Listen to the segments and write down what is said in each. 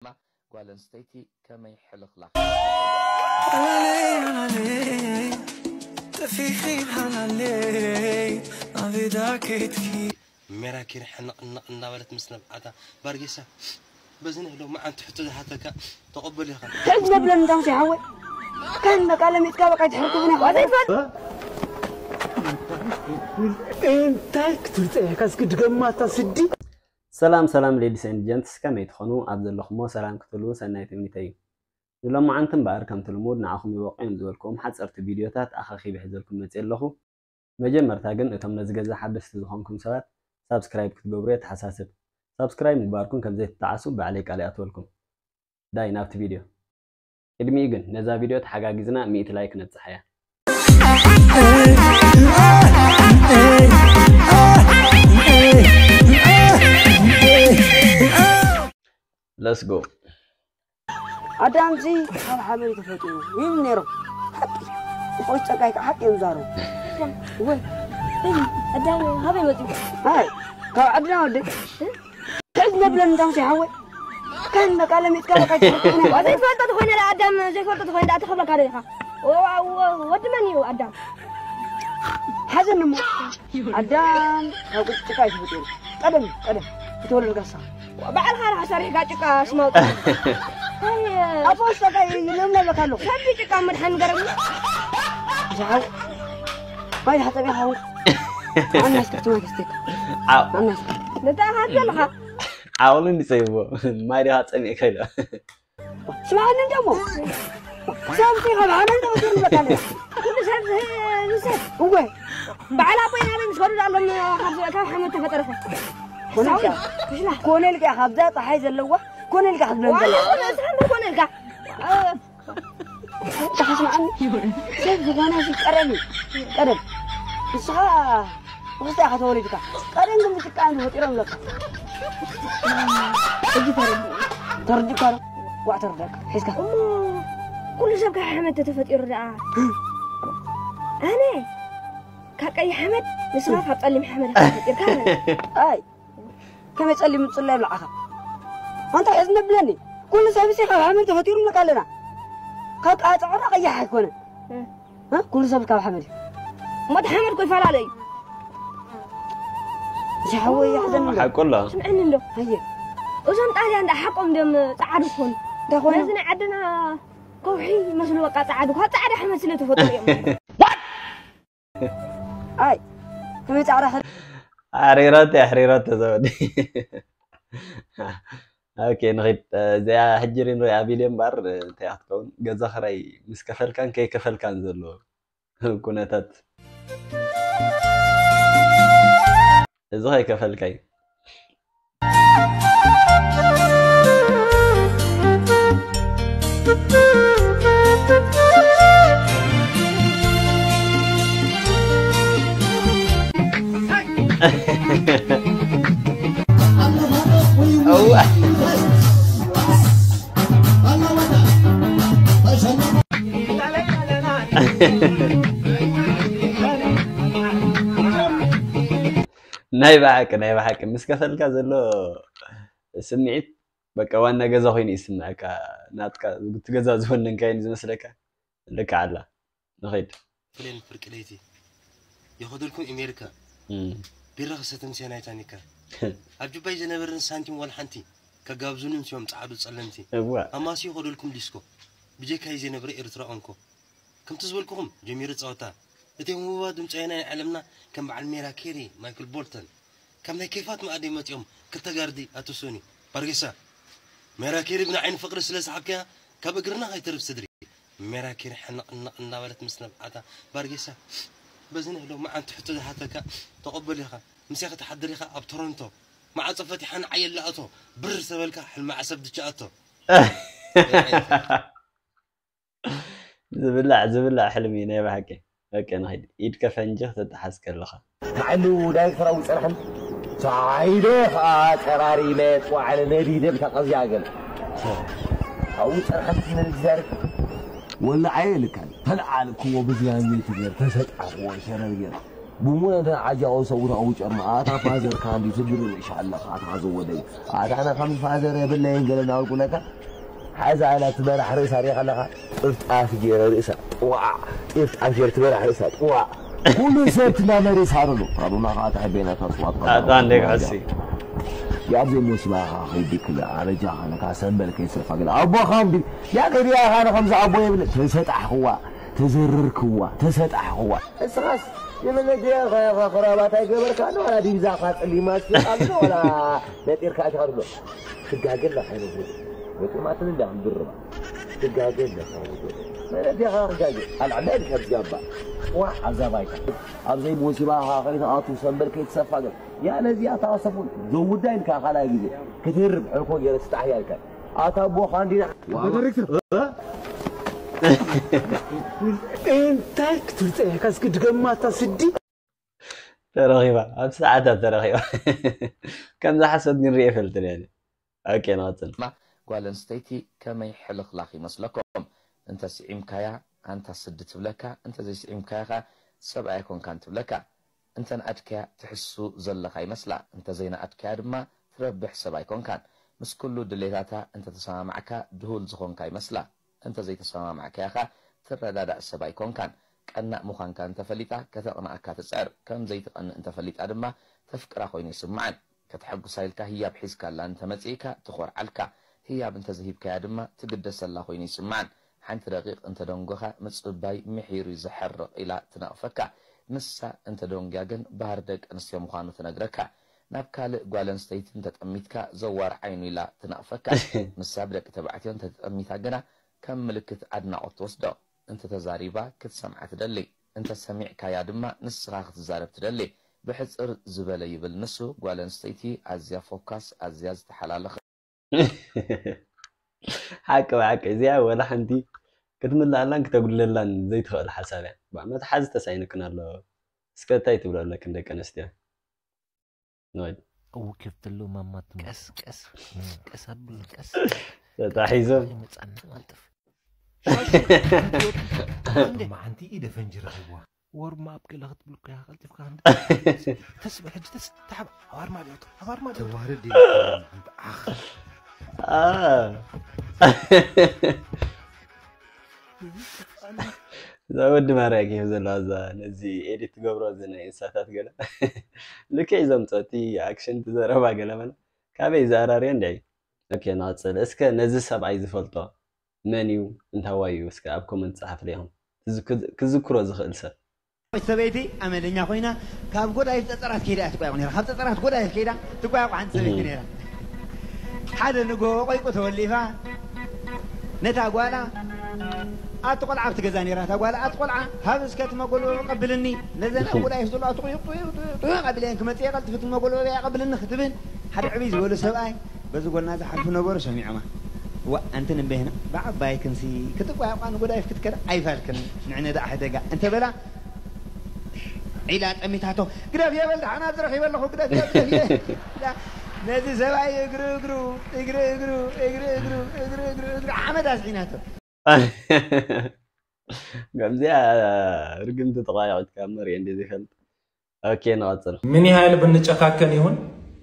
ጓል ኣንስተይቲ ከመይ ሕልኽላኽ ሓላለይ ሓላለይ ጠፊኺ ሓላለይ ኣቤዳ ከይትኪ ሜራኪር ሕንቕንቕ እንዳበለት ምስ ነብዓታ ባርጌሳ በዚ ናይ ሎማዓንቲ ሕቶ ዝሓተካ ተቐበል ኢኻ። ትዕዝ ነብለን እንዳ ሙሴ ሓወይ። ካን በቃ ለሚጥካ በቃ ይትሕርኩብና። እንታይ ክትብል ጸኒሕካ እስኪ ድገማታ ስዲ ሰላም ሰላም ladies and gents ከመይ ትኾኑ ኣብ ዘለኹሞ ሰላም ክትህልዉ ሰናይ ትምኒተይ እዩ። ንሎማዓንቲ እምበኣር ከምቲ ልሙድ ንዓኹም ይበቑ እዮም ዝበልክዎም ሓፀርቲ ቪድዮታት ኣኻኺበ ሒዘልኩም መፅየ ኣለኹ። መጀመርታ ግን እቶም ነዚ ገዛ ሓደሽቲ ዝኾንኩም ሰባት ሳብስክራይብ ክትገብሩ የተሓሳስብ። ሳብስክራይብ ምግባርኩም ከም ዘይትጠዓሱ ባዕለይ ቃል ይኣትወልኩም። ዳይ ናብቲ ቪድዮ። ቅድሚኡ ግን ነዛ ቪድዮ ተሓጋጊዝና ሚእቲ ላይክ ነብፅሓያ። Let's go። ኣዳምዚ ካብ ሓመድ ተፈጢሩ ይብል ነይሮም። ሓቂ ይኾን ጸጋይ ከዓ ሓቂ እዮም ዛረቡ። ወይ ኣዳም ሃበይ መፅኡ ኣይ ካብ ዓድና ወደ ትዕዝ ነብለን እንዳ ሙሴ ሓወይ። ካን በቃ ለሚጥካ በቃ ይትሕርኩብና። ዘይፈልጦ ተኾይነ ላ ኣዳም ዘይፈልጦ ተኾይነ ዳ ተኸብለካ ዶ ኢኻ ወዲ መን እዩ ኣዳም ሓዘኒ እሞ ኣዳም ካብ ጭቃ እዩ ተፈጢሩ። ቀደም ቀደም ክትወለድ ጋሳ ባዕልኻ ዲኻ ሰሪሕካ ጭቃ ስማውጥ ኣቦ ጭቃ ይለምለካ ኣለኹ። ከቢ ጭቃ መድሓን ገረብ ዝሓው ማይ ሓጠቢ ሓው ኣናስ ክትማ ክስቴክ ኣናስ ነታ ሃት ዘለኻ ዓቕሉ እንዲፀይቦ ማይ ዲኻ ፀሚእካ ኢሎ ስማዕኒ እንደሞ ሰምቲ ካብ ዓለም ተወሲዱ በቃ ኣለና ኩሉ ሰብ ንሰብ እወ በዓል ኣቦይ ናበይ ምስ ከዱ ኣሎም ካብ ካብ ሓመድ ተፈጠረኸ ኮነ ኢልካ ኮነ ኢልካ ካብዛ ፀሓይ ዘለዋ ኮነ ኢልካ ክትብለን ዘላ ስሓንተ ኮነ ኢልካ ተኸስማዕኒ ሰብ ዝኾነ እዚ ቀደም እዩ ቀደም ንስኻ ውስጥ ኢኻ ተወሊድካ ቀደም ግን ብጭቃ እዮም ተፈጢሮም ኣለካ ሕጂ ተረዲእካ ዶ ዋዕ ተረዳእካ ሒዝካ ኩሉ ሰብ ካብ ሓመድ ተተፈጢሩ ደኣ ኣነ ካብ ቀይሕ ሓመድ ንስኻ ካብ ጸሊም ሓመድ ኢኻ ተፈጢርካ ኣይ ከመይ ጸሊም ጽላይ ብልዓኻ ኣንታ ሕዝነ ብለኒ ኩሉ ሰብ ሲ ካብ ሓመድ ተፈጢሩ ንብለካ ኣለና ካብ ቃ ጸዕራ ቀያሕ ኣይኮነ ኩሉ ሰብ ካብ ሓመድ እዩ ሞት ሓመድ ኮ ይፈላለ እዩ ዝሓወይ ይሕዘኒ ሓቁ ኣሎ ስምዕኒ እንዶ ኣየ እዞም ጣልያን ዳ ሓቆም ድዮም ጸዓዱ ክኾኑ እንታይ ኮነ ነዚ ናይ ዓድና ከውሒ ይመስሉ በቃ ጸዓዱ ካብ ጻዕዳ ሓመድ ስለ ተፈጠሩ እዮም ኣይ ከመይ ጻዕዳ ክር ኣሕሪራቶ ኣሕሪራቶ ዘወዲ ኦኬ ንኺድ እዚኣ ሕጂ ሪንሪኣ ቪድዮ እምበኣር እንታይ ክትከውን ገዛ ክራይ ምስ ከፈልካን ከይከፈልካን ዘሎ ኩነታት እዚ ከይከፈልካይ ናይ ብሓቂ ናይ ብሓቂ ምስ ከፈልካ ዘሎ ስምዒት በቃ ዋና ገዛ ኮይኑ ይስምዐካ ናትካ እቲ ገዛ ዝወነንካዮ ዝመስለካ ልክዕ ኣላ ንኸይድ ፍሌን ፍርቂ ለይቲ የኸደልኩም ኣሜሪካ ቢራ ክሰተ ምሴ ናይ ታኒካ ኣብ ጁባይ ዝነበርን ሳንቲም ዋላ ሓንቲ ከጋብዙኒ ምሲዮም ጸዓዱ ጸለምቲ እዋ ኣማሲ ይኸደልኩም ዲስኮ ብጀካይ ዘይነብረ ኤርትራ ኦንኮ ከምቲ ዝበልኩኹም ጀሚሩ ጸወታ እቲ ህሙባ ድምጻዊ ናይ ዓለምና ከም በዓል ሜራ ኬሪ ማይክል ቦልተን ካብ ናይ ኬፋት መኣዲ መጺኦም ክልተ ጋርዲ ኣቶ ሶኒ ባርጌሳ ሜራ ኬሪ ብንዓይኒ ፍቕሪ ስለ ሰሓብካያ ካብ እግርና ከይተርፍ ስድሪ ሜራ ኬሪ ሕንቕንቕ እንዳበለት ምስ ነብዓታ ባርጌሳ በዚ ናይ ሎማዓንቲ ሕቶ ዝሓተካ ተቐበል ኢኻ ምሳይ ክትሓድር ኢኻ ኣብ ቶሮንቶ ማዕጾ ፈቲሓ ንዓይ የላእቶ ብር ዝተበልካ ሕልሚ ዓሰብ ድቻ ኣቶ ዝብላዕ ዝብላዕ ሕልሚ ናይ ብሓቂ በቂ ንኸይድ ኢድከ ፈንጂ ክትተሓዝ ከለኻ ንዓሉ ዳይሬክተራዊ ጸርሕን ሳዒደ ኸዓ ቀራሪበ ቋዕለ ነዲደ ብታ ቀዝያ ገለ ኣብኡ ጸርሐን ነዲ ዳይሬክተር ወላ ዓየ ልካን ተለዓልክዎ ብዝያንጌ ትገር ተሰጣኽዎ ሸረር ገር ብሙን እንተ ዓጃው ሰውና ውጨር ማኣታ ፋዘር ካንዲ ትድሩ ኢንሻአላህ ኣታ ዝወደይ ኣታ ኣና ከም ፋዘር የብለይን ገለ ናውልኩ ለካ ሓዛ ኣላ ትበራሕ ርእሳ ሪኻ ኣለኻ ጥፍጣፍ ጌረ ርእሳ ጥዋ ጥፍጣፍ ጌረ ትበራሕ ርእሳ ጥዋ ኩሉ ሰብ ትናመሪ ሳርሉ ኣቡና ካታ ቤና ታስዋት ኣታ እንደ ክሕሲ ያብዘ ሞስባ ኸይዲ ክለ ኣበጃ ኸነካ ሰንበል ከይሰፋ ገለ ኣቦ ኻንዲ ያ ገዲያ ኻነ ከምዚ ኣቦ የብለ ተሰጣሕኽዋ ተዘርርክዋ ተሰጣሕኽዋ እስኻስ የመለገያ ኸራባት ኣይገበርካ ዶ ዋላ ዲብዛ ኻፅሊ ማስቲ ኣሎ ዋላ ነጢርካ ኢኻ ትብሎ ትጋገ ኣለኻ ይነግሩ ወጥማትን እንዳ ድርባ ትጋገ ኣለኻ መለገያ ኸጋገ ኣልዕበል ከዝጋባ ዋ ዓዛባይካ ኣብዘይ ሞሲባ ኸይትኣቱ ሰንበል ከይትሰፋ ገለ ያ ነዚኣ ተኣሰፉ ዘውዳ ኢልካ ካልኣይ ግዜ ክትህርብ ሕልኮ ገይረ ትጣሕያ ኢልካ ኣታ ኣቦ ኻንዲና እንታይ ክትብል ጸኒሕካ እስኪ ድገማታ ስዲ ተረኺባ ኣብ ሰዓታት ተረኺባ ከምዛ ሓሶት ግን ርየ ፈልጥን እየ ኦኬ ንቐጽል ጓል ኣንስተይቲ ከመይ ሕልኽላኽ ይመስለኩም እንተ ስዒምካያ ኣንታ ስዲ ትብለካ እንተ ዘይስዒምካያ ኸ ሰብኣይ ኣይኮንካን ትብለካ እንተ ንኣድካያ ትሕሱ ዘለኻ ይመስላ እንተ ዘይንኣድካያ ድማ ትረብሕ ሰብ ኣይኮንካን ምስ ኩሉ ድሌታታ እንተ ተሰማማዕካ ድሁል ዝኾንካ ይመስላ እንተ ዘይተሰማማዕካያ ኸ ትረዳዳእ ሰብ ኣይኮንካን ቀናእ ምዃንካ እንተ ፈሊጣ ከተቕንኣካ ትጽዕር ከም ዘይትቐንእ እንተ ፈሊጣ ድማ ተፍቅራ ኮይኑ ይስምዓን ከተሐጉሳ ኢልካ ህያብ ሒዝካላ እንተ መጺእካ ትኾርዓልካ ህያብ እንተ ዘይሂብካያ ድማ ትግደሰላ ኮይኑ ይስምዓን ሓንቲ ደቂቕ እንተ ደንጎኻ ምጽባይ ምሒሩ እዩ ዘሕርቕ ኢላ ትነቕፈካ ንሳ እንተ ደንጉያ ግን ባህሪ ደቂ ኣንስትዮ ምዃኑ ትነግረካ ናብ ካልእ ጓል ኣንስተይቲ እንተ ጠሚትካ ዘዋር ዓይኑ ኢላ ትነቕፈካ ንሳ ብደቂ ተባዕትዮ እንተ ተጠሚታ ግና ከም ምልክት ኣድናቖት ትወስዶ እንተ ተዛሪባ ክትሰምዓ ትደሊ እንተ ሰሚዕካያ ድማ ንስኻ ክትዛረብ ትደሊ ብሕጽር ዝበለ ይብል ንሱ ጓል ኣንስተይቲ ኣዝያ ፎካስ ኣዝያ ዝተሓላለኸ ሓቂ ብሓቂ እዚኣ ወላ ሓንቲ ክትምልኣላን ክተጉድለላን ዘይትኽእል ሓሳብ እያ ብዓ መትሓዚ ተሳኢኑክን ኣሎ እስከ እንታይ ትብሎ ኣለክን ደቂ ኣንስትዮ እው ከፍተሎ ማማ ትሞ ቀስ ቀስ ቀስ ኣብሉ ቀስ ተታሒዞም መጻና ቀልጥፍ መዓንቲ ኢደ ፈንጂ ረኺብዋ ወርማ ኣብ ገለ ክትብል እኮ ኢኻ ቀልጢፍካ ተስበ ሕጂ ተስ ተሓብ ኣዋርማ ቢዖት ኣዋርማ ቢዖት ተዋርድ ኣኽ እዛ ወዲ ማርያ ጌም ዘለዋ እዛ ነዚ ኤዲት ትገብሮ እዚ ናይ እንስሳታት ገለ ልክዕ ዘምፀቲ ኣክሽን ትዘረባ ገለ መለ ካበይ ዝኣራርዮ እንድዒ ኦኬ ንቐፅል እስከ ነዚ ሰብኣይ ዝፈልጦ መን እዩ እንታዋይ እዩ እስከ ኣብ ኮመንት ፀሓፍለይ ኢኹም ክዝክሮ ዝኽእል ሰብ ሰበይቲ ኣመለኛ ኮይና ካብ ጎዳይፍ ፀፀራት ከይዳ እያ ትቋየቑ ነራ ካብ ፀፀራት ጎዳይፍ ከይዳ ትቋየቑ ሓንቲ ሰበይቲ ነራ ሓደ ንጎ ቆይቁ ተወሊፋ ነታ ጓላ ኣቲ ቆልዓ ኣብቲ ገዛ ነራ እታ ጓላ ኣቲ ቆልዓ ሃብ እስከ እቲ መጎልበቢ ቀብልኒ ነዘን ኣብ ጎዳይፍ ዘሎ ኣቲ ቁዩቅ ጡዩቅ ጡዩቅ ጡዩቅ ኣቢለየን ክመፅእ ቀልጥፊ እቲ መጎልበቢ ኣቐብልኒ ክትብል ሓደ ዕብይ ዝበሉ ሰብኣይ በዚ ጎና ዝሓልፉ ነበሩ ሰሚዖማ። እዋ ኣንቲ ንቤህና ብዓባይክንሲ ክትቋየቋ ንጎዳይፍ ክትከዳ ኣይፋልክን ንዕነ ደኣ ሕደጋ እንተበላ ዒላ ጠሚታቶ ግደፍ የበል ደሓና ዝረኺበ ኣለኹ ግደፍ ግደፍ ግደፍ ነዚ ሰብኣይ እግሪ እግሩ እግሪ እግሩ እግሪ እግሩ እግሪ እግሩ እግሪ ሓመድ ኣስዒናቶ ከምዚኣ ርግምቲ ተቋያቂትካ መሪኤ እንደ ዘይፈልጥ ኦኬ ንቐጽል ምን ያህል ብንጨካከን ይሁን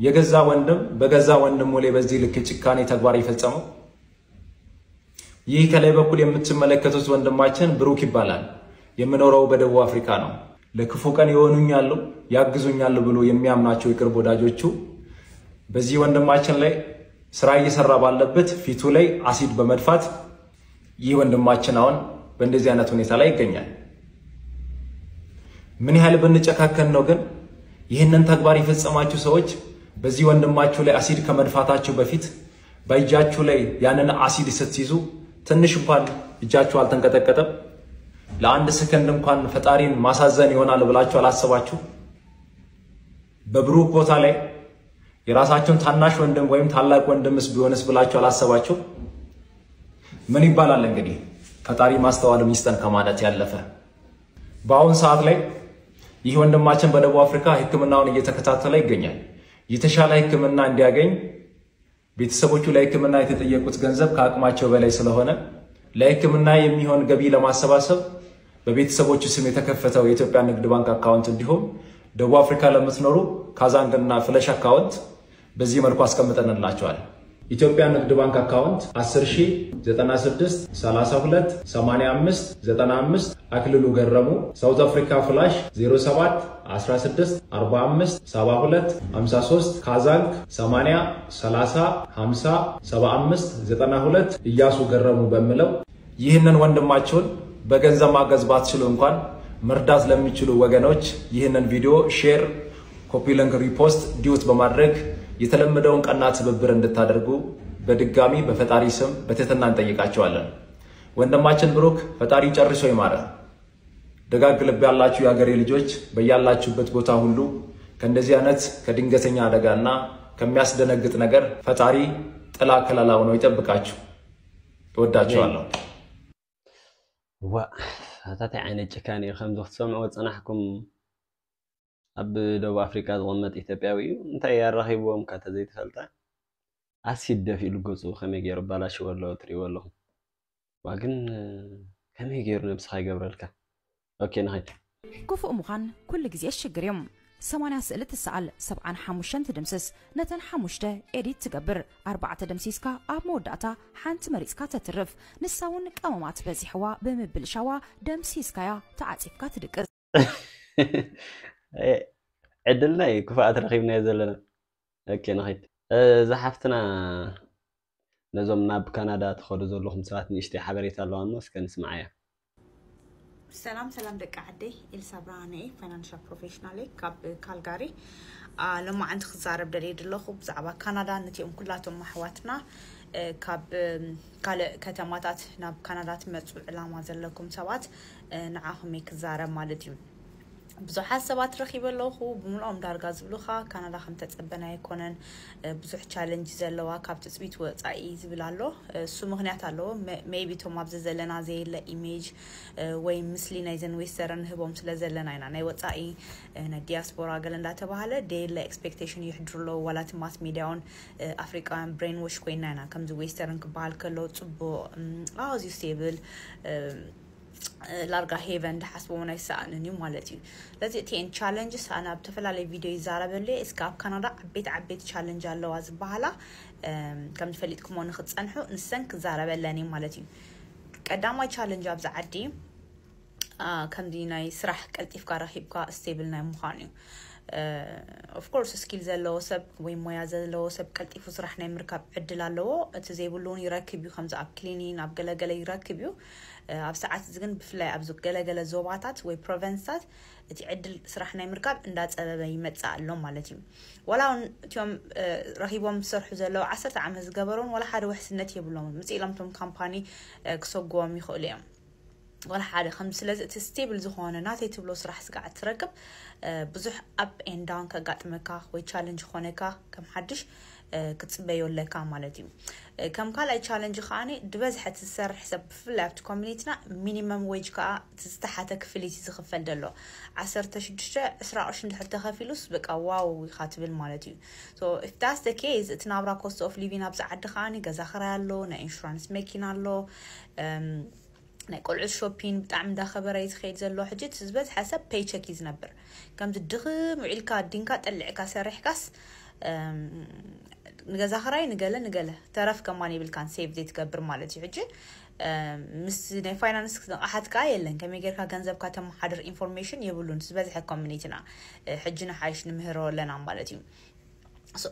የገዛ ወንድም በገዛ ወንድሙ ላይ በዚህ ልክ ጭካኔ ተግባር የፈጸመው። ይህ ከላይ በኩል የምትመለከቱት ወንድማችን ብሩክ ይባላል። የሚኖረው በደቡብ አፍሪካ ነው። ለክፉ ቀን ይሆኑኛሉ፣ ያግዙኛሉ ብሎ የሚያምናቸው የቅርብ ወዳጆቹ በዚህ ወንድማችን ላይ ስራ እየሰራ ባለበት ፊቱ ላይ አሲድ በመድፋት ይህ ወንድማችን አሁን በእንደዚህ አይነት ሁኔታ ላይ ይገኛል። ምን ያህል ብንጨካከን ነው ግን ይህንን ተግባር የፈጸማችሁ ሰዎች በዚህ ወንድማችሁ ላይ አሲድ ከመድፋታችሁ በፊት በእጃችሁ ላይ ያንን አሲድ ስትይዙ ትንሽ እንኳን እጃችሁ አልተንቀጠቀጠም? ለአንድ ሰከንድ እንኳን ፈጣሪን ማሳዘን ይሆናል ብላችሁ አላሰባችሁ? በብሩክ ቦታ ላይ የራሳችሁን ታናሽ ወንድም ወይም ታላቅ ወንድምስ ቢሆንስ ብላችሁ አላሰባችሁ? ምን ይባላል እንግዲህ ፈጣሪ ማስተዋልን ይስጠን ከማለት ያለፈ። በአሁን ሰዓት ላይ ይህ ወንድማችን በደቡብ አፍሪካ ሕክምናውን እየተከታተለ ይገኛል። የተሻለ ሕክምና እንዲያገኝ ቤተሰቦቹ ለሕክምና የተጠየቁት ገንዘብ ከአቅማቸው በላይ ስለሆነ ለሕክምና የሚሆን ገቢ ለማሰባሰብ በቤተሰቦቹ ስም የተከፈተው የኢትዮጵያ ንግድ ባንክ አካውንት እንዲሁም ደቡብ አፍሪካ ለምትኖሩ ካዛንግ እና ፍለሽ አካውንት በዚህ መልኩ አስቀምጠንላቸዋል። ኢትዮጵያ ንግድ ባንክ አካውንት አስር ሺህ ዘጠና ስድስት ሠላሳ ሁለት ሰማንያ አምስት ዘጠና አምስት አክልሉ ገረሙ። ሳውዝ አፍሪካ ፍላሽ ዜሮ ሰባት አስራ ስድስት አርባ አምስት ሰባ ሁለት ሃምሳ ሦስት ካዛንግ ሰማንያ ሠላሳ ሃምሳ ሰባ አምስት ዘጠና ሁለት እያሱ ገረሙ በሚለው ይህንን ወንድማችሁን በገንዘብ ማገዝ ባትችሉ እንኳን መርዳት ለሚችሉ ወገኖች ይህንን ቪዲዮ ሼር፣ ኮፒ ሊንክ፣ ሪፖስት፣ ዲዩት በማድረግ የተለመደውን ቀና ትብብር እንድታደርጉ በድጋሚ በፈጣሪ ስም በትህትና እንጠይቃችኋለን። ወንድማችን ብሩክ ፈጣሪ ጨርሶ ይማረ። ደጋግ ልብ ያላችሁ የአገሬ ልጆች በያላችሁበት ቦታ ሁሉ ከእንደዚህ አይነት ከድንገተኛ አደጋና ከሚያስደነግጥ ነገር ፈጣሪ ጥላ ከለላ ሆኖ ይጠብቃችሁ። እወዳችኋለሁ። ዋ፣ ኣታ እንታይ ዓይነት ጭካኔ እዩ? ከምዚ ክትሰምዕዎ ዝጸናሕኩም ኣብ ደቡብ ኣፍሪቃ ዝቕመጥ ኢትዮጵያዊ እዩ። እንታይ ኣራኺብዎም ከ ተዘይትፈልጣ? ኣሲድ ደፊእሉ ገጹ ከመይ ገይሩ ኣባላሽዎ ኣሎ ትርእይዎ ኣለኹም። ዋ፣ ግን ከመይ ገይሩ ነብስኻ ይገብረልካ? ኦኬ፣ ንኸይድ። ክፉእ ምዃን ኩሉ ግዜ ሽግር እዩ። ሰማንያ ስእሊ ትሰኣል፣ ሰብዓን ሓሙሽተን ትድምስስ፣ ነተን ሓሙሽተ ኤዲት ትገብር፣ ኣርባዕተ ደምሲስካ ኣብ መወዳእታ ሓንቲ መሪጽካ ተትርፍ፣ ንሳ እውን ቀመማት በዚሕዋ ብምብልሻዋ ደምሲስካያ ተዓጺፍካ ትድቅስ። ዕድልና እዩ ክፉኣት ረኺብናዮ ዘለና። ኦኬ፣ ንኸይድ። እዛ ሓፍትና ነዞም ናብ ካናዳ ትኸዱ ዘለኹም ሰባት ንእሽተይ ሓበሬታ ኣለዋ እሞ እስከ ንስምዓያ። ሰላም ሰላም ደቂ ዓደይ፣ ኤልሳ ብርሃነ እየ፣ ፋይናንሻል ፕሮፌሽናል እየ ካብ ካልጋሪ። ሎማዓንቲ ክዛረብ ደልየ ዘለኹ ብዛዕባ ካናዳ ነቲኦም ኩላቶም ኣሕዋትና ካብ ካልእ ከተማታት ናብ ካናዳ ትመፁ ዕላማ ዘለኩም ሰባት ንዓኹም እየ ክዛረብ ማለት እዩ። ብዙሓት ሰባት ረኺበ ኣለኹ፣ ብምልኦም ዳርጋ ዝብሉኻ ካናዳ ከም ተጸበናዮ ኣይኮነን፣ ብዙሕ ቻለንጅ ዘለዋ፣ ካብ ትጽቢት ወጻኢ ዝብል ኣሎ። እሱ ምኽንያት ኣለዎ። ሜይቢ እቶም ኣብዚ ዘለና ዘየለ ኢሜጅ ወይ ምስሊ ናይዘን ዌስተርን ንህቦም ስለ ዘለና ኢና። ናይ ወጻኢ ናይ ዲያስፖራ ገለ እንዳተባሃለ ደየለ ኤክስፔክቴሽን ይሕድሩ ኣለዉ። ዋላ እቲ ማስ ሚድያ እውን ኣፍሪቃውያን ብሬን ዎሽ ኮይና ኢና። ከምዚ ዌስተርን ክበሃል ከሎ ጽቡቕ፣ ኣዝዩ ስቴብል፣ ላርጋ ሄቨን ድሓስቦ እውን ኣይሰኣንን እዩ ማለት እዩ። ስለዚ እቲኤን ቻለንጅስ ኣነ ኣብ ተፈላለየ ቪድዮ ይዛረበሉ እየ። እስከ ኣብ ካናዳ ዓበይቲ ዓበይቲ ቻለንጅ ኣለዋ ዝበሃላ ከም ዝፈሊጥኩሞ ንክትፀንሑ ንሰን ክዛረበለን እዩ ማለት እዩ። ቀዳማይ ቻለንጅ ኣብዚ ዓዲ ከምዚ ናይ ስራሕ ቀልጢፍካ ረኪብካ ስቴብል ናይ ምዃን እዩ። ኦፍኮርስ ስኪል ዘለዎ ሰብ ወይ ሞያ ዘለዎ ሰብ ቀልጢፉ ስራሕ ናይ ምርካብ ዕድል ኣለዎ። እቲ ዘይብሉ እውን ይረክብ እዩ። ከምዚ ኣብ ክሊኒን ኣብ ገለገለ ይረክብ እዩ። ኣብ ሰዓት እዚ ግን ብፍላይ ኣብዚ ገለገለ ዞባታት ወይ ፕሮቨንስታት እቲ ዕድል ስራሕ ናይ ምርካብ እንዳፀበበ ይመፅእ ኣሎ ማለት እዩ። ዋላ እውን እቲኦም ረኪቦም ዝሰርሑ ዘለዉ ዓሰርተ ዓመት ዝገበሮም ዋላ ሓደ ውሕስነት የብሎምን። ምፅእ ኢሎም እቶም ካምፓኒ ክሰጉዎም ይኽእሉ እዮም። ዋላ ሓደ ከም ስለዚ እቲ ስቴብል ዝኾነ ናተይ ትብሎ ስራሕ ስጋዕ ትረክብ ብዙሕ ኣፕ ኤን ዳውን ከጋጥመካ ወይ ቻለንጅ ክኾነካ ከም ሓድሽ ክትፅበዮ ኣለካ ማለት እዩ። ከም ካልኣይ ቻለንጅ ከዓኒ ድበዝሐ እቲ ዝሰርሕ ሰብ ብፍላይ ኣብቲ ኮሚኒቲና ሚኒመም ዌጅ ከዓ እቲ ዝተሓተ ክፍሊት እዩ ዝኽፈል ዘሎ። ዓሰርተ ሽዱሽተ ዕስራ ቅርሺ እንድሕር ተኸፊሉስ በቃ ዋው ኢኻ ትብል ማለት እዩ። So if that's the case እቲ ናብራ ኮስት ኦፍ ሊቪን ኣብዚ ዓዲ ከዓኒ ገዛ ክራይ ኣሎ፣ ናይ ኢንሹራንስ መኪና ኣሎ፣ ናይ ቆልዑት ሾፒን ብጣዕሚ እንዳኸበረ እዩ ዝኸይድ ዘሎ። ሕጂ እቲ ዝበዝሐ ሰብ ፔይቸክ እዩ ዝነብር። ከምዚ ድኽም ውዒልካ ኣዲንካ ጠሊዕካ ሰሪሕካስ ንገዛ ክራይ ንገለ ንገለ ተረፍ ከማን ይብልካን ሴቭ ዘይትገብር ማለት እዩ። ሕጂ ምስ ናይ ፋይናንስ ንቕሓት ከዓ የለን። ከመይ ጌርካ ገንዘብካ ተመሓድር ኢንፎርሜሽን የብሉን ዝበዝሐ ኮሚኒቲና። ሕጂ ንሓይሽ ንምህሮ ኣለና ማለት እዩ።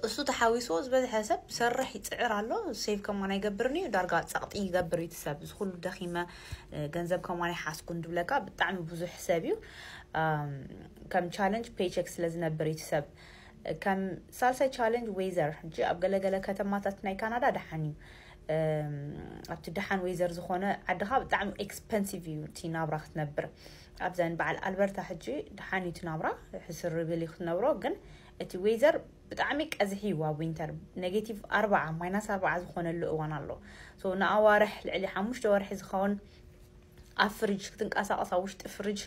እሱ ተሓዊስዎ ዝበዝሐ ሰብ ሰርሕ ይፅዕር ኣሎ። ሴቭ ከማን ኣይገብርን እዩ። ዳርጋ ፀቕጢ ይገብር እዩ እቲ ሰብ። እዚ ኩሉ ደኺመ ገንዘብ ከማን ኣይሓስኩን ድብለካ ብጣዕሚ ብዙሕ ሰብ እዩ። ከም ቻለንጅ ፔይቸክ ስለ ዝነብር እዩ እቲ ሰብ። ከም ሳልሳይ ቻለንጅ ዌዘር። ሕጂ ኣብ ገለገለ ከተማታት ናይ ካናዳ ደሓን እዩ። ኣብቲ ደሓን ዌዘር ዝኾነ ዓድኻ ብጣዕሚ ኤክስፐንሲቭ እዩ እቲ ናብራ ክትነብር። ኣብዘን በዓል ኣልበርታ ሕጂ ደሓን እዩ እቲ ናብራ፣ ሕስር ብል እዩ ክትነብሮ። ግን እቲ ዌዘር ብጣዕሚ ቀዝሒ እዩ ኣብ ዊንተር። ኔጌቲቭ ኣርባዓ፣ ማይናስ ኣርባዓ ዝኾነሉ እዋን ኣሎ። ንኣዋርሕ ልዕሊ ሓሙሽተ ወርሒ ዝኸውን ኣብ ፍሪጅ ክትንቀሳቐስ፣ ኣብ ውሽጢ ፍሪጅ፣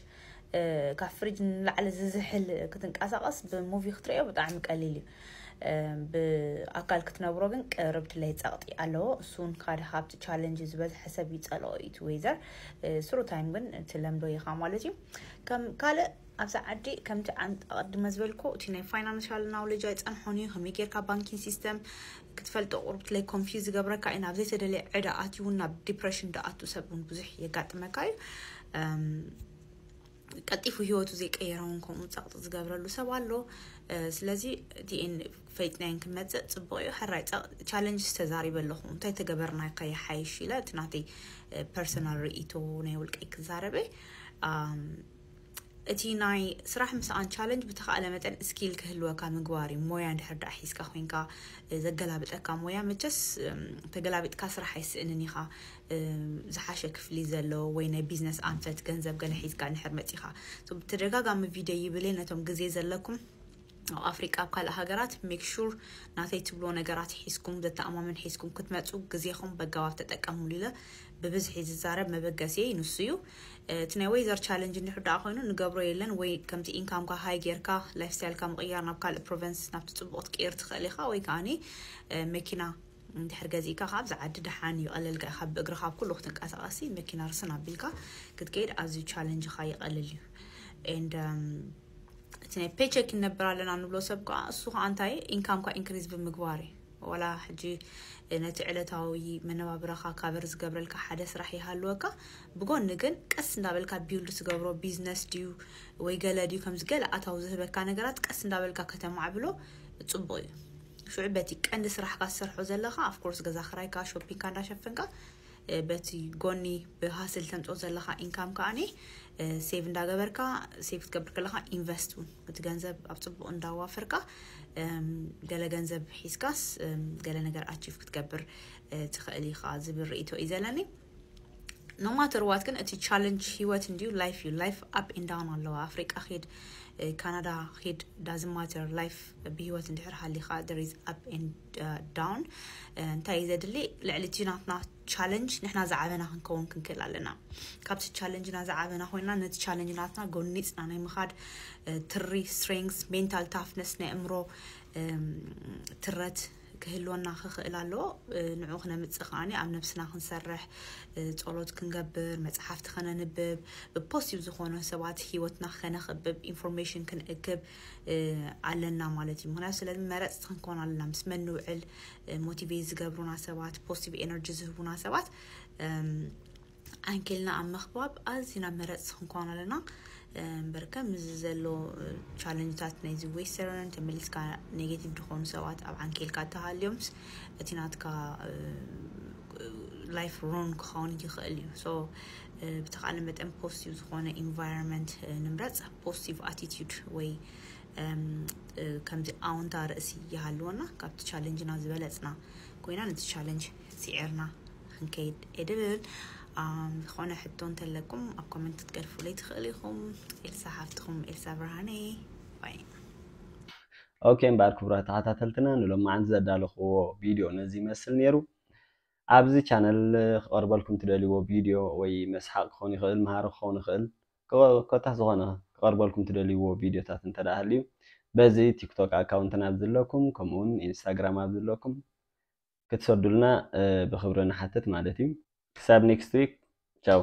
ካብ ፍሪጅ ንላዕሊ ዝዝሕል ክትንቀሳቐስ ብሙቪ ክትርእዮ ብጣዕሚ ቀሊል እዩ። ብኣካል ክትነብሮ ግን ቅርብ ድለይ ጸቕጢ ኣለዎ። እሱን ካደ ካብቲ ቻለንጅ ዝበዝሐ ሰብ ይጸልኦ እዩ እቲ ዌዘር። ስሩ ታይም ግን ትለምዶ ኢኻ ማለት እዩ። ከም ካልእ ኣብዛ ዓዲ ከምቲ ኣቐድመ ዝበልኩ እቲ ናይ ፋይናንሻል ናውሌጅ ኣይጸንሖን እዩ። ከመይ ጌርካ ባንኪንግ ሲስተም ክትፈልጦ ቁርብ ትለይ ኮንፊውዝ ዝገብረካ እዩ። ናብ ዘይተደለየ ዕዳ ኣትዩ እውን ናብ ዲፕሬሽን ደኣቱ ሰብ እውን ብዙሕ የጋጥመካ እዩ። ቀልጢፉ ህይወቱ ዘይቀየረ እውን ከምኡ ጸቕጢ ዝገብረሉ ሰብ ኣሎ። ስለዚ እቲኤን ፈይጥናየን ክንመጽእ ጽቡቕ እዩ። ሕራይ ቻለንጅ ዝተዛሪበ ኣለኹ እንታይ ተገበርና ከይሓይሽ ኢለ እቲ ናተይ ፐርሰናል ርእይቶ ናይ ውልቀይ ክዛረበ። እቲ ናይ ስራሕ ምስኣን ቻለንጅ ብተኻእለ መጠን ስኪል ክህልወካ ምግባር እዩ። ሞያ እንድሕር ደኣ ሒዝካ ኮይንካ ዘገላብጠካ ሞያ መቸስ ተገላቢጥካ ስራሕ ኣይስእንን ኢኻ። ዝሓሸ ክፍሊ ዘለዎ ወይ ናይ ቢዝነስ ኣንፈት ገንዘብ ገለ ሒዝካ እንድሕር መፂኻ ብተደጋጋሚ ቪድዮ ይብል ነቶም ግዜ ዘለኩም ኣብ ኣፍሪቃ ኣብ ካልእ ሃገራት ሜክ ሹር ናተይ ትብሎ ነገራት ሒዝኩም ዘተኣማምን ሒዝኩም ክትመፁ ግዜኹም በጋባብ ተጠቀምሉ ኢለ ብብዝሒ ዝዛረብ መበገሲ ንሱ እዩ። እቲ ናይ ዌዘር ቻለንጅ እንድሕር ደኣ ኮይኑ ንገብሮ የለን ወይ ከምቲ ኢንካምካ ሃይ ጌርካ ላይፍ ስታይልካ ምቕያር ናብ ካልእ ፕሮቨንስ ናብቲ ፅቡቕ ክትቅይር ትኽእል ኢኻ ወይ ከዓኒ መኪና እንድሕር ገዚእካ ካብ ዝዓዲ ደሓን እዩ ቀለልካ ኢኻ ብእግርካ ኣብ ኩሉ ክትንቀሳቐሲ መኪና ርስን ኣቢልካ ክትከይድ ኣዝዩ ቻለንጅኻ ይቐልል እዩ። And እቲ ናይ ፔቸክ ይነብር ኣለና ንብሎ ሰብ ከዓ እሱ ከዓ እንታይ ኢንካምካ ኢንክሪዝ ብምግባር እዩ። ዋላ ሕጂ ነቲ ዕለታዊ መነባብረኻ ካቨር ዝገብረልካ ሓደ ስራሕ ይሃልወካ ብጎኒ ግን ቀስ እንዳበልካ ቢልድ ትገብሮ ቢዝነስ ድዩ ወይ ገለ ድዩ ከምዚ ገለ ኣታዊ ዝህበካ ነገራት ቀስ እንዳበልካ ከተማዕብሎ ፅቡቅ እዩ። ሽዑ በቲ ቀንዲ ስራሕካ ዝሰርሖ ዘለካ ኣፍኮርስ ገዛ ክራይካ ሾፒንግካ እንዳሸፈንካ በቲ ጎኒ ብሃስል ተምፅኦ ዘለካ ኢንካም ከዓኒ ሴቭ እንዳገበርካ ሴቭ ክትገብር ከለካ ኢንቨስት እውን እቲ ገንዘብ ኣብ ፅቡቅ እንዳዋፈርካ ገለ ገንዘብ ሒዝካስ ገለ ነገር ኣቺቭ ክትገብር ትኽእል ኢኻ ዝብል ርእይቶ እዩ ዘለኒ። ኖማተር ዋት ግን እቲ ቻለንጅ ህይወት እንድዩ ላይፍ እዩ ላይፍ ኣፕ ኤንድ ዳውን ኣለዋ። ኣፍሪቃ ኪድ ካናዳ ኪድ ዳዝን ማተር ላይፍ ብህይወት እንድሕር ሃሊኻ there is up and down። እንታይ እዩ ዘድሊ ልዕሊ እቲ ናትና ቻለንጅ ንሕና ዝዓበና ክንከውን ክንክእል ኣለና። ካብቲ ቻለንጅና ዝዓበና ኮይና ነቲ ቻለንጅ ናትና ጎኒፅና ናይ ምኻድ ትሪ ስትሬንግስ ሜንታል ታፍነስ ናይ እምሮ ትረት ክህልወና ክኽእል ኣለዎ። ንዑ ክነምፅእ ከዓኒ ኣብ ነብስና ክንሰርሕ ጸሎት ክንገብር መፅሓፍቲ ከነንብብ ብፖዚቲቭ ዝኾነ ሰባት ህይወትና ከነኽብብ ኢንፎርሜሽን ክንእክብ ኣለና ማለት እዩ። ምክንያቱ ስለዚ መረፅቲ ክንከውን ኣለና ምስ መን ንውዕል ሞቲቬት ዝገብሩና ሰባት ፖዚቲቭ ኤነርጂ ዝህቡና ሰባት ዓንኬልና ኣብ ምኽባብ ኣዝና መረፅቲ ክንከውን ኣለና። እምበር ከምዚ ዘሎ ቻለንጅታት ናይዚ ዌስተርን ተመሊስካ ኔጌቲቭ ዝኾኑ ሰባት ኣብ ዓንኬልካ ተሃልዮምስ እቲ ናትካ ላይፍ ሮን ክኸውን ይኽእል እዩ። ሶ ብተኻእለ መጠን ፖዚቲቭ ዝኾነ ኢንቫይሮንመንት ንምረፅ ፖዚቲቭ ኣቲቲዩድ ወይ ከምዚ ኣውንታ ርእሲ ይሃልወና ካብቲ ቻለንጅና ዝበለፅና ኮይና ነቲ ቻለንጅ ስዒርና ክንከይድ እየ ድብል። ዝኾነ ሕቶ እንተለኩም ኣብ ኮመንት ክትገድፉለይ ትኽእል ኢኹም። ኤልሳ ሓፍትኹም ኤልሳ ብርሃነ ባይ። ኦኬ እምበኣር ክቡራት ተኸታተልትና ንሎማዓንቲ ዘዳለኽዎ ቪድዮ ነዚ ይመስል ነይሩ። ኣብዚ ቻነል ክቐርበልኩም ትደልይዎ ቪድዮ ወይ መስሓቕ ክኸውን ይኽእል፣ መሃሪ ክኸውን ይኽእል፣ ኮታስ ዝኾነ ክቐርበልኩም ትደልይዎ ቪድዮታት እንተ ደኣ ሃልዩ በዚ ቲክቶክ ኣካውንትና ኣብ ዘለኩም ከምኡውን ኢንስታግራም ኣብ ዘለኩም ክትሰዱልና ብክብሪ ንሓትት ማለት እዩ። ክሳብ ኔክስት ዊክ ቻው።